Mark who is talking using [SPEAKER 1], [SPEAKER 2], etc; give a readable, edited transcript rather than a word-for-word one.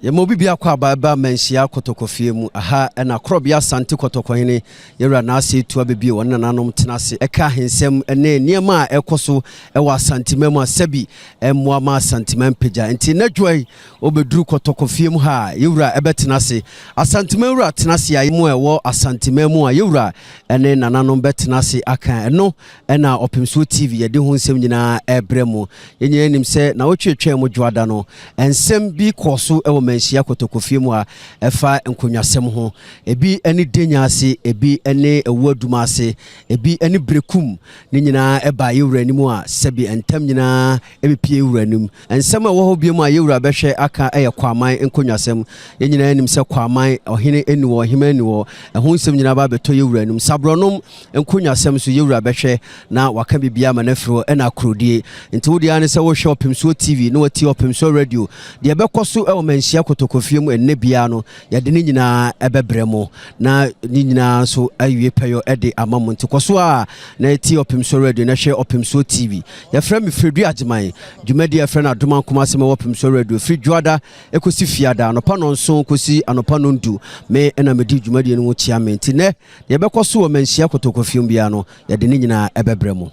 [SPEAKER 1] Yɛma obi biako aba ɛba Manhyia Kɔtɔkɔfie mu. Aha ɛna Korɔbea Asante Kɔtɔkɔhene Yɛwura Naase Etu Abɛbie wɔne nananom tena ase ɛka ahensɛm ne nneɛma a ɛkɔ so ɛwɔ Asanteman mu a sɛbi ɛmmoa ma Asanteman mpagya. Nti nnɛ dwoa yi wobɛduru Kɔtɔkɔfie mu ha a Yɛwura ɛbɛtena ase. Asanteman wura tena ase a mu a ɛwɔ Asanteman mu a Yɛwura ɛne nananom bɛtena ase aka ɛno ɛna Ɔpemsoɔ TV yɛde ho nsɛm nyinaa ɛrebrɛ mo. Yɛn nyinaa nim sɛ nawɔtwe atwaa mu dwoada no, nsɛm bi kɔɔ so wɔ Manhyia Kotokofie mu a ɛfa nkonnwasɛm ho. Ebi ne Denya ase, ebi ne Awuadum ase, ebi ne Berekum. Ne nyinaa ɛbaa yɛn wura anim a sɛbi ntam nyinaa ɛbɛpie yɛn wura anim. Nsɛm a ɛwɔ hɔ biom a yɛn wura bɛhwɛ aka yɛ Kwaman nkonnwasɛm. Yɛn nyinaa nim sɛ Kwaman ɔhene nni hɔ, ɔhemmaa nni hɔ. Ɛho nsɛm nyinaa ba abɛtɔ yɛn wura anim. Saborɔnom nkonnwasɛm nso yɛn wura bɛhwɛ na waka biribiara ama no afiri hɔ ɛna akorodie. Nti wo deɛ ara ne sɛ wohwɛ Ɔpemsoɔ TV na watie Ɔpemsoɔ Radio. Deɛ ɛbɛkɔ so wɔ Manhyia Kotokofie mu ɛnnɛ biara no, yɛde ne nyinaa ɛbɛbrɛ mo na ne nyinaa nso awie pɛyɔ de ama mo. Nti kɔ so ara na tie Ɔpemsoɔ Radio na hwɛ Ɔpemsoɔ TV. Yɛfrɛ me Fredu Agyeman. Dwumadie a yɛfrɛ no Adom Ankom Asɛm ɛwɔ Ɔpemsoɔ Radio firi Dwoada ɛkɔsi Fiada anɔpa nɔnson kɔsi anɔpa nɔndu. Me na medi dwumadie no ho kyia me. Nti nnɛ deɛ ɛbɛkɔ so wɔ Manhyia Kotokofie mu biara no, yɛde ne nyinaa ɛbɛbrɛ mo.